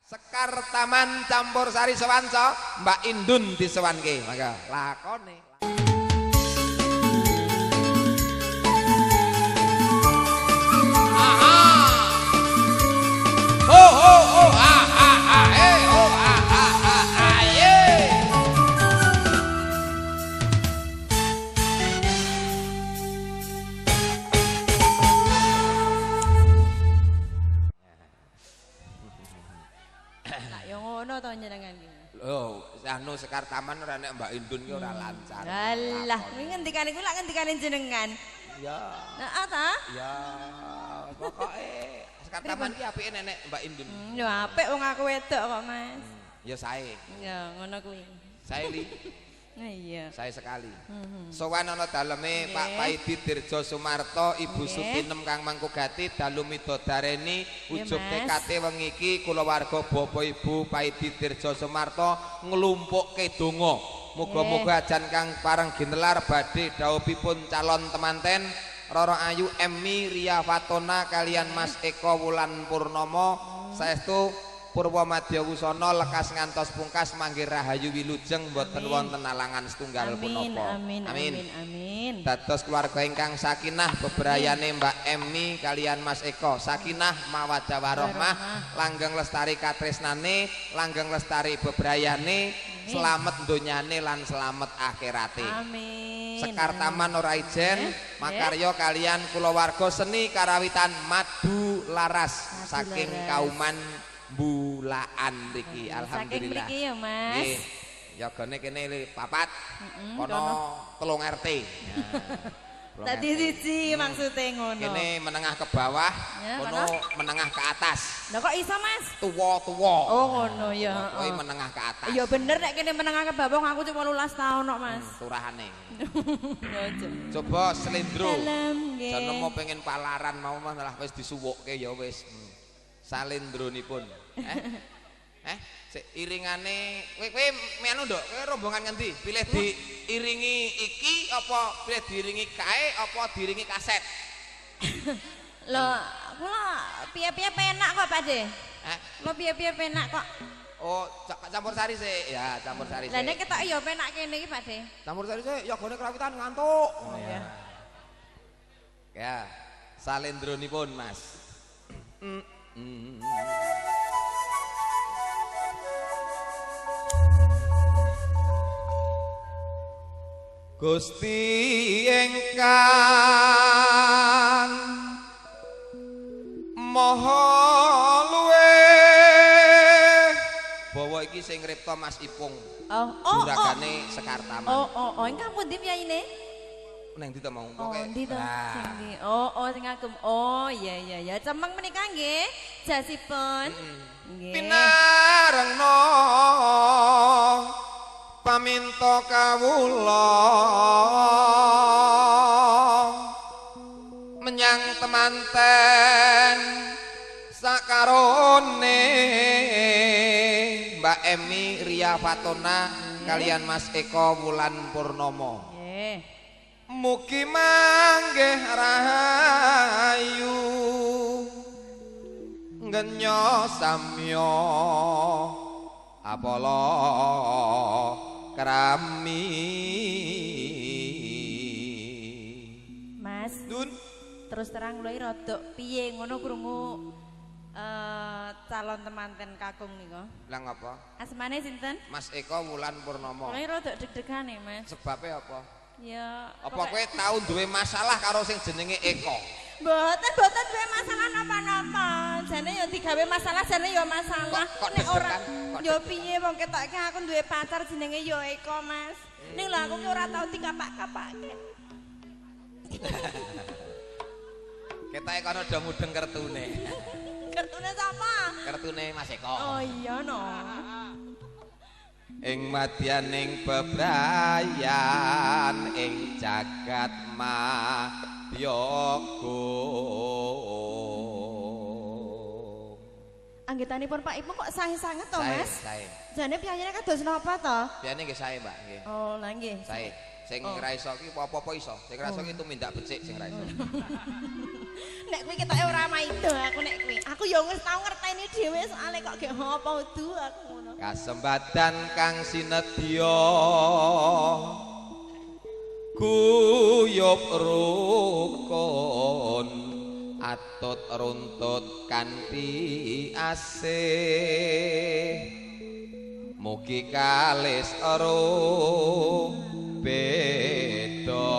Sekar Taman Campur Sari Sewanca, Mbak Indun disewanke. Maka lakone. Aha. Ho ho ho ha ha ha he ho ha ha ha ha ye. Lak yo ngono to njenengan iki. Lho, anu Sekar Taman ora nek Mbak Indun ki ora lancar. Alah, kuwi ngendikane kuwi lak ngendikane jenengan. Ya. Heeh ta? Ya, pokoke Sekar Taman ki apike nek Mbak Indun. Yo apik wong aku wedok kok, Mas. Ya sae. Ya ngono kuwi. Sae li. Nah iya. Sae sekali. Sowan ana daleme Pak Paidi Dirjo Sumarto, Ibu Sutinem kang mangku gati dalu midodareni ujug tekate wengi iki kulawarga Bapak Ibu Paidi Dirjo Sumarto nglumpukke donga. Muga-muga ajan kang pareng ginelar badhe dhawuhipun calon temanten Roro Ayu Emmy Ria Fatona kalian Mas Eko Wulan Purnomo. Saestu Purwa Madya Wusana lekas ngantos pungkas manggih rahayu wilujeng mboten wonten alangan setunggal punapa. Amin amin amin. Dados keluarga ingkang sakinah bebrayane Mbak Emmy kalian Mas Eko, sakinah mawaddah warahmah, langgeng lestari katresnane, langgeng lestari bebrayane, selamet donyane lan selamet akhirate. Amin. Sekar Taman ora ijen makarya kalian kulawarga seni karawitan Madu Laras saking Kauman Bulaan mriki. Alhamdulillah. Saking mriki ya, Mas. Nggih. Yogane kene papat. Kono 3 RT. Tadi siji maksude ngono. Kene menengah ke bawah, kono menengah ke atas. Lah kok iso, Mas? Tuwa-tuwa. Oh, ngono ya. Kowe menengah ke atas. Ya bener nek kene menengah ke bawah aku cuma 18 tahun kok, Mas. Turahane. Coba slendro. Jane mau pengen palaran mau malah wis disuwukke ya wis. Salendronipun. Sik iringane kowe kowe anu nduk, kowe rombongan ngendi? Pilih diiringi iki apa pilih diiringi kae apa diiringi kaset? Lho, kula piye-piye penak kok, Pak De. Kula piye-piye penak kok. Oh, campur sari sik. Ya, campur sari sik. Lah nek ketok ya penak kene iki, Pak De. Campur sari sik, yogane krawitan ngantuk. Oh ya. Ya, salendronipun, Mas. Gusti ingkang Maha Luwih. Bawa iki sing ngripta Mas Ipung. Oh, oh, juragane Sekar Taman. Oh, oh, oh, ingkang pundi piyayine? Neng ndi to mau? Oh, ndi to? Sing ndi? Oh, oh sing agem. Oh, iya iya ya. Cemeng menika nggih jasipun. Nggih. Pinarengno paminta kawula menyang temanten sakarone Mbak Emmy Ria Fatona kalian Mas Eko Wulan Purnomo. Nggih. Mugi manggih rahayu ngenyo samya apala krami. Mas Dun. Terus terang lho rodok piye ngono krungu calon temanten kakung niku. Lah ngapa? Asmane sinten? Mas Eko Wulan Purnomo. Lha rodok deg-degane, Mas. Sebabe apa? Ya, apa kowe tau duwe masalah karo sing jenenge Eko? Mboten, mboten duwe masalah napa-napa. Jane ya digawe masalah, jane ya masalah. Nek ora ya piye wong ketoke aku duwe pacar jenenge ya Eko, Mas. Ning lho aku ki ora tau dikapak-kapake. Ketoke kono do mudeng kertune. Kertune sapa? Kertune Mas Eko. Oh iya no. Ing madyaning bebrayan ing jagat madya. Anggetanipun Pak Ibu kok sae sanget to, Mas? Sae. Jane piyayine kados napa to? Piyayine nggih sae, Mbak, nggih. Oh, lha nggih. Sae. Sing ra iso ki apa-apa iso. Sing ra iso ki tumindak becik sing ra iso. Nek kuwi ketoke ora maido aku nek kuwi. Aku ya wis tau ngerteni dhewe soalé kok gek apa udu aku ngono. Kasembadan kang sinedya guyub rukun atut runtut kanthi asih mugi kalis ero beda.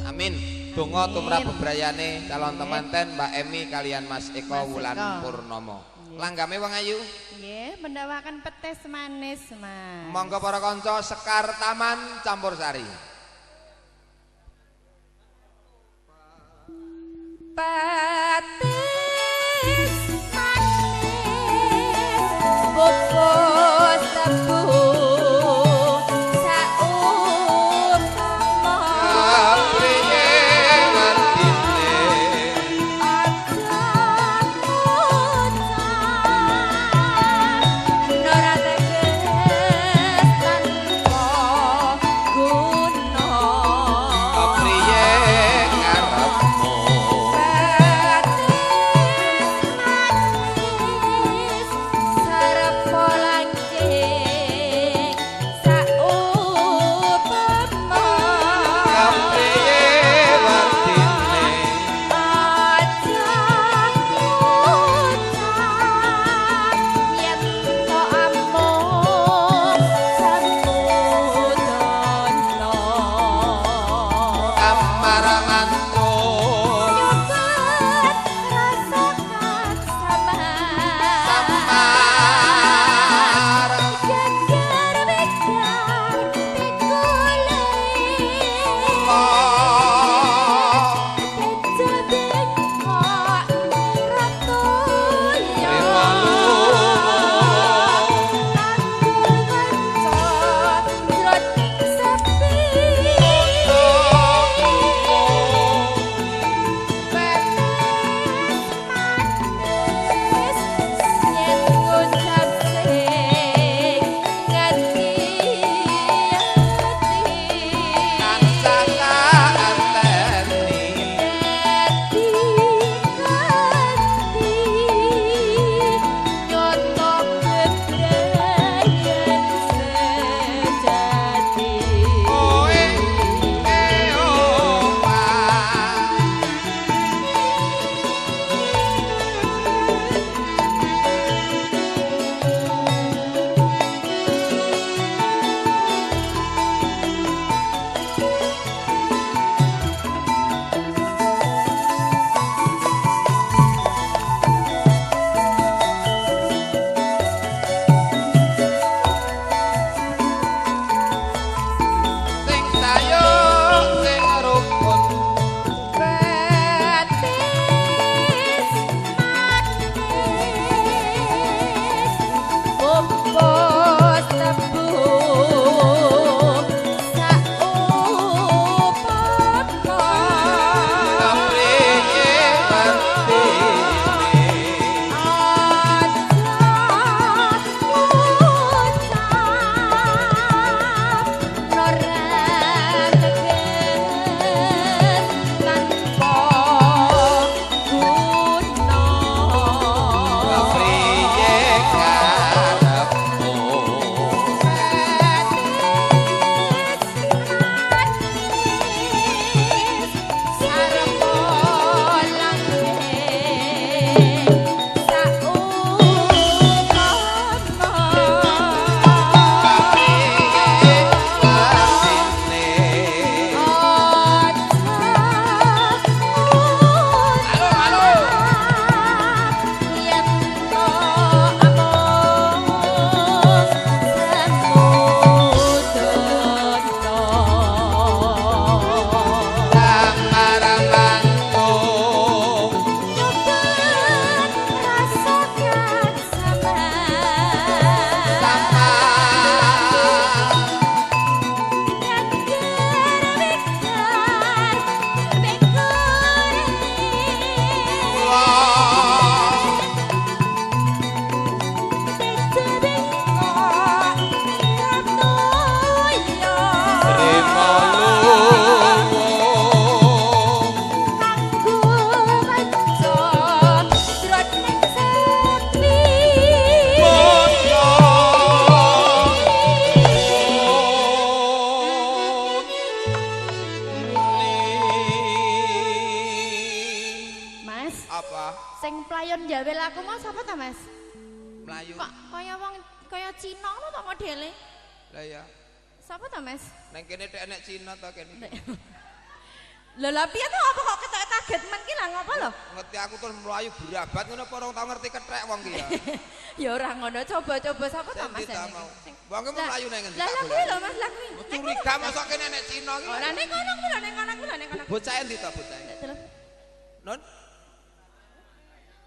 Amin. Donga tumrap bebrayane calon temanten Mbak Emi kalian Mas Eko Wulan Purnomo. Langgame wong ayu. Nggih, mendawakan petes manis, Mas. Monggo para kanca Sekar Taman Campur Sari. Petes manis bubus tebu saumpama Kepriye ngertine aja ngucap ora teges tanpa guna. Kepriye karepmu Petes Mas. Apa? Sing playon jawel aku mau sapa ta, Mas? Melayu. Kok kaya wong kaya Cina ngono to modele? Lah iya. Sapa ta, Mas? Neng kene tek enek Cina to kene. Lho lah piye to apa kok ketok kaget men ki lah ngopo lho? Ngerti aku terus mlayu berabat ngono apa ora tau ngerti kethek wong ki ya. Ya ora ngono, coba-coba sapa ta Mas? Wong ki mlayu nang ngendi? Lah lah kuwi lho Mas, lah kuwi. Curiga mosok kene enek Cina ki. Ora ning kono kuwi lho, ning kono kuwi lho, ning kono. Bocah endi to bocah? Non?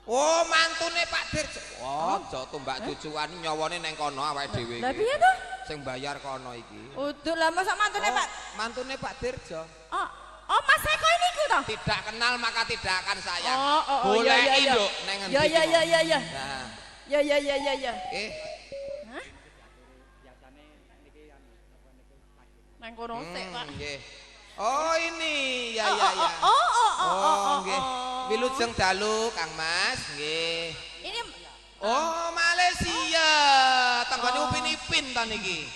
Oh, mantune Pak Dirjo. Oh, aja tumbak cucuan nyawane neng kono awake dhewe iki. Lah piye to? Sing bayar kono iki. Udah lah mosok mantune Pak. Mantune Pak Dirjo. Oh. Oh, Mas Eko niku to? Tidak kenal maka tidak akan sayang. Oh, oh, iya iya iya. Iya iya iya iya iya. Ya ya ya ya ya. Hah? Nang kono sik, Pak. Nggih. Oh, ini. Ya ya ya. Oh. Nggih. Wilujeng dalu, Kang Mas. Nggih. Ini oh, Malaysia. Tanggane Upin Ipin ta niki.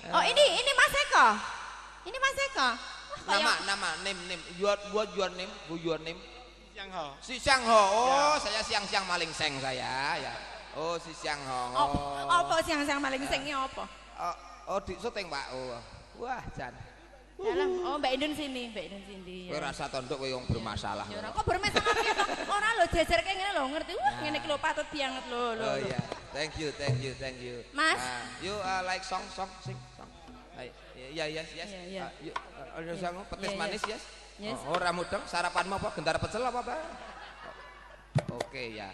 Oh, ini Mas Eko. Ini Mas Eko. Nama, name, your name, your name. Siang Ho. Si Siang Ho. Oh, ya. Saya siang-siang maling seng saya, ya. Oh, si Siang Ho. Oh, apa siang-siang maling sengnya apa? Oh, di syuting, Pak. Oh. Wah, jan. Dalam. Oh, Mbak Indun sini, Mbak Indun sini. Kowe rasa tondok kowe wong bermasalah. Ya ora kok bermasalah piye to? Ora lho jejerke ngene lho, ngerti. Wah, ngene iki lho patut banget lho lho. Oh iya. Thank you, thank you, thank you. Mas. You like song, sing, song. Ya, yes, yes. Yuk, petis manis, yes. Oh, ora mudeng, sarapanmu apa? Gentar pecel apa, Pak? Oke, ya.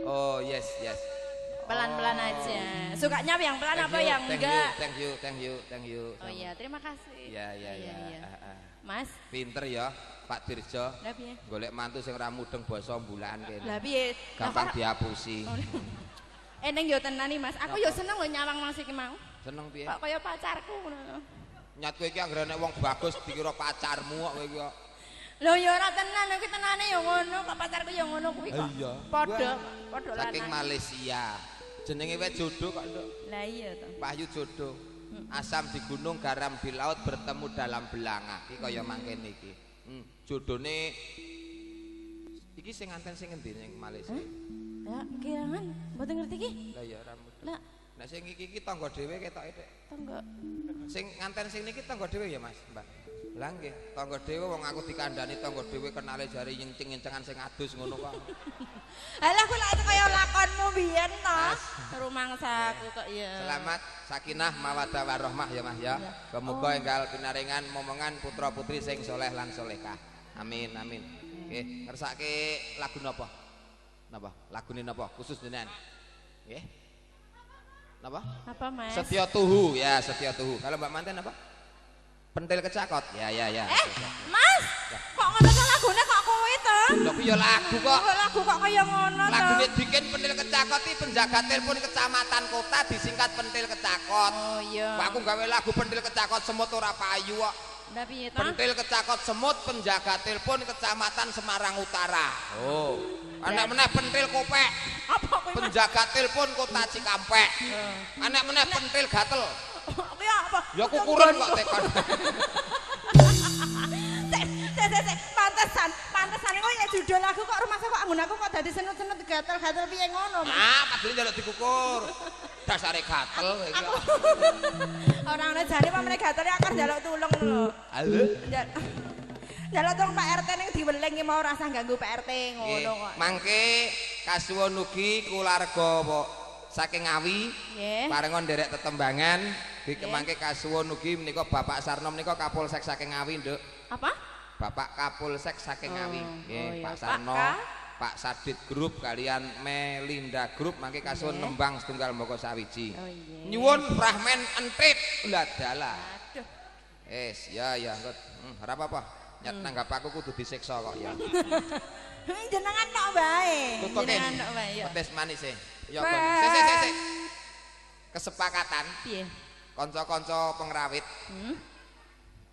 Oh, yes, yes. Pelan-pelan aja. Sukanya yang pelan apa yang enggak? Thank you, thank you, thank you. Oh iya, terima kasih. Iya, iya, iya. Mas. Pinter ya, Pak Dirjo. Lah piye? Golek mantu sing ora mudeng basa mbulan kene. Lah piye? Gampang diapusi. Eneng yo tenan iki, Mas. Aku yo seneng lho nyawang Mas iki mau. Seneng piye? Kok kaya pacarku ngono. Nyat kowe iki anggere nek wong bagus dikira pacarmu kok kowe iki kok. Lho ya ora tenan, kuwi tenane ya ngono, kok pacarku ya ngono kuwi kok. Padha, padha lanang. Saking Malaysia. Jenenge wae jodoh kok, Nduk. Lah iya to. Wahyu jodoh. Asam di gunung, garam di laut bertemu dalam belanga. Iki kaya mangkene iki. Jodone iki sing nganten sing ngendi ning Malaysia? Ya, kirangan mboten ngerti iki. Lah ya ora mudeng. Lah nek sing iki iki tangga dhewe ketoke, Dik. Tangga. Sing nganten sing niki tangga dhewe ya, Mas, Mbak. Lah nggih, tangga dhewe wong aku dikandhani tangga dhewe kenale jare nyencing-nyencengan sing adus ngono kok. Halah kuwi lak kaya lakonmu biyen to. Rumangsaku kok ya. Selamat sakinah mawaddah warahmah ya, Mas ya. Muga enggal pinaringan momongan putra-putri sing soleh lan solehah. Amin amin. Nggih, ngersake lagu napa? Napa? Lagune napa? Khusus jenengan. Nggih. Napa? Apa, Mas? Setya Tuhu ya, Setya Tuhu. Kalau Mbak Manten apa? Pentil Kecakot. Ya ya ya. Mas, kok ngono to lagune kok kowe to? Lho kuwi ya lagu kok. Kok lagu kok kaya ngono to? Lagune bikin Pentil Kecakot iki penjaga telepon kecamatan kota disingkat Pentil Kecakot. Oh iya. Aku gawe lagu Pentil Kecakot semut ora payu kok. Lah piye to? Pentil Kecakot semut penjaga telepon kecamatan Semarang Utara. Oh. Anak meneh pentil kopek. Apa kuwi? Penjaga telepon kota Cikampek. Anak meneh pentil gatel. Kuwi apa? Ya kukuran kok tekon. Sek pantesan, pantesan kok ya judul lagu kok rumah kok anggon aku kok dadi senut-senut gatel-gatel piye ngono. Ah, padahal njaluk dikukur. Dasare gatel kowe iki. Ora ono jane pamene gatel aku njaluk tulung lho. Halo. Njaluk tulung Pak RT ning diweling ki mau ora usah ganggu Pak RT ngono kok. Mangke kasuwun ugi kulawarga saking Ngawi. Parenga nderek tetembangan iki mangke kasuwun ugi menika Bapak Sarno menika Kapolsek saking Ngawi, Nduk. Apa? Bapak Kapolsek saking Ngawi. Nggih, Pak Sarno, Pak Sadit Group kalian Melinda Group mangke kasuwun nembang setunggal moko sawiji. Nyuwun fragmen entrit ladalah. Aduh. Es, ya ya, ora apa-apa. Nyat nanggap aku kudu disiksa kok ya. Jenengan tok wae. Jenengan tok wae ya. Petis manis e. Ya sik sik sik. Kesepakatan. Piye? Kanca-kanca pengrawit.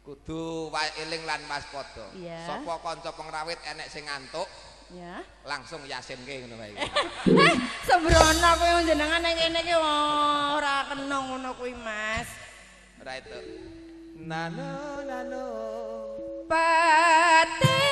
Kudu eling lan waspada. Sapa kanca pengrawit enek sing ngantuk, ya. Langsung yasinke ngono wae. Sembrono kowe jenengan ning kene iki ora kena ngono kuwi, Mas. Ora itu. Nano nano petis